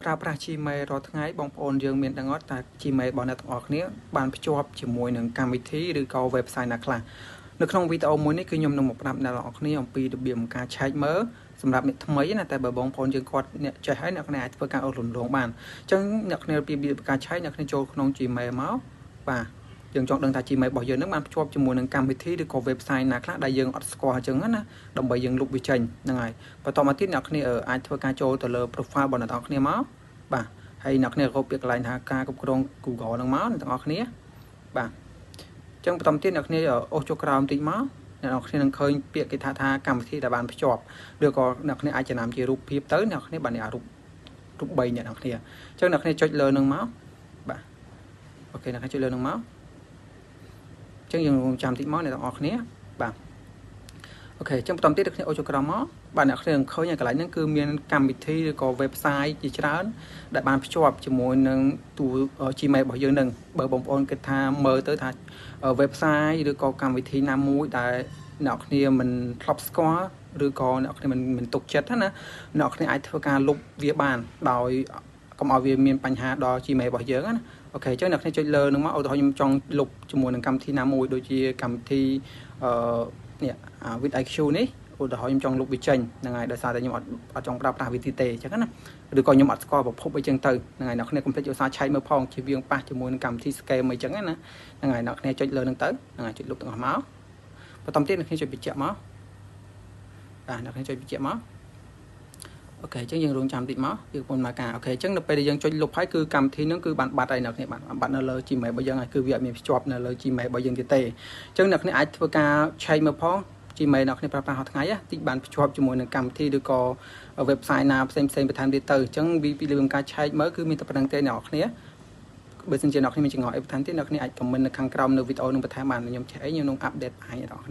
ប្រើប្រាស់ Gmail រាល់ថ្ងៃបងប្អូនយើងមានដឹងអត់តើ Gmail របស់អ្នកទាំងអស់គ្នាបានភ្ជាប់ជាមួយនឹងកម្មវិធីឬក៏ website ណាខ្លះនៅក្នុងវីដេអូមួយនេះគឺខ្ញុំនឹងមកប្រាប់អ្នកទាំងអស់គ្នាអំពីរបៀបនៃការឆែកមើលសម្រាប់អ្នកថ្មីណាតែបើបងប្អូនយើងគាត់អ្នកចេះហើយអ្នកគ្នាអាចធ្វើការអូសរំលងបានអញ្ចឹងអ្នកគ្នាពីរបៀបការឆែកអ្នកគ្នាចូលក្នុង Gmail មកបាទយើងចង់ដឹងថា Gmail របស់យើងនឹងបានភ្ជាប់ជាមួយនឹងកម្មវិធីឬក៏ website ណាខ្លះដែលយើងអត់ស្គាល់អញ្ចឹងណាដើម្បីយើងលុបវាចេញហ្នឹងហើយបន្តមកទៀតអ្នកគ្នាអាចធ្វើការចូលទៅលើ profile របស់អ្នកទាំងអស់គ្នាមកបាទហើយអ្នកគ្នារកពាក្យកន្លែងថាការគ្រប់គ្រង Google ហ្នឹងមកអ្នកទាំងអស់គ្នាបាទអញ្ចឹងបន្តទៀតអ្នកគ្នាអូសចុះក្រោមតិចមកអ្នកនរគ្នានឹងឃើញពាក្យគេថាថាកម្មវិធីដែលបានភ្ជាប់ឬក៏អ្នកគ្នាអាចចំណាំជារូបភាពទៅអ្នកគ្នាបានរូបរូប3អ្នកនរគ្នាអញ្ចឹងអ្នកគ្នាចុចលើនឹងមកបាទ OK អ្នកគ្នាចុចលើនឹងមកអញ្ចឹងយើងចាំតិចមកអ្នកទាំងអស់គ្នាបាទ OK អញ្ចឹងបន្តទៀតអ្នកគ្នាអូសចុះក្រោមមកបាទអ្នកគ្នានឹងឃើញកន្លែងហ្នឹងគឺមានកម្មវិធីឬក៏ website ជាច្រើនដែលបានភ្ជាប់ជាមួយនឹងទូ Gmail របស់យើងនឹងបើបងប្អូនគិតថាមើលទៅថា website ឬក៏កម្មវិធីណាមួយដែលអ្នកគ្នាមិនធ្លាប់ស្គាល់ឬក៏អ្នកគ្នាមិនទុកចិត្តណាអ្នកគ្នាអាចធ្វើការលុបវាបានដោយកុំឲ្យវាមានបញ្ហាដល់ Gmail របស់យើងណា OK អញ្ចឹងអ្នកគ្នាចុចលើនឹងមកឧទាហរណ៍ខ្ញុំចង់លុបជាមួយនឹងកម្មវិធីណាមួយដូចជាកម្មវិធីអឺនេះ vidIQ នេះឧទាហរណ៍ខ្ញុំចង់លុបវាចេញហ្នឹងហើយដោយសារតែខ្ញុំអត់ចង់ប្រើប្រាស់វិធីទេអញ្ចឹងណាឬក៏ខ្ញុំអត់ស្គាល់ប្រភពអីចឹងទៅហ្នឹងហើយអ្នកគ្នាកុំភ្លេចឧស្សាហ៍ឆែកមើលផងជៀសវាងប៉ះជាមួយនឹងកម្មវិធី scam អីចឹងណាហ្នឹងហើយអ្នកគ្នាចុចលើហ្នឹងទៅហ្នឹងហើយចុចលុបទាំងអស់មកបន្តទៀតអ្នកគ្នាចុចបញ្ជាក់មកបាទអ្នកគ្នាចុចបញ្ជាក់មក OK អញ្ចឹងយើងរងចាំតិចមកវាកំពុងមកការ OK អញ្ចឹងនៅពេលដែលយើងចុចលុបហើយគឺកម្មវិធីហ្នឹងគឺបានបាត់ហើយអ្នកគ្នាបានបាត់នៅលើ Gmail របស់យើងហើយគឺវាអត់មានភ្ជាប់នៅលើ Gmail របស់យើងទៀតទេអញ្ចឹងអ្នកគ្នាអាចធ្វើការឆែកមើលផង Gmail អ្នកគ្នាប្រើប្រាស់រាល់ថ្ងៃតិចបានភ្ជាប់ជាមួយនឹងកម្មវិធីឬក៏ website ណាផ្សេងផ្សេងបន្ថែមទៀតទៅអញ្ចឹងវីពីរឿងការឆែកមើលគឺមានតែប៉ុណ្្នឹងទេអ្នកនរគ្នាបើសិនជាអ្នកគ្នាមានចម្ងល់អីបន្ថែមទៀតអ្នកគ្នាអាច comment នៅខាងក្រោមនៅវីដេអូនឹងបន្ថែមបានខ្ញុំចេះអីខ្ញុំនឹង update ឲ្យអ្នកនរគ្នា។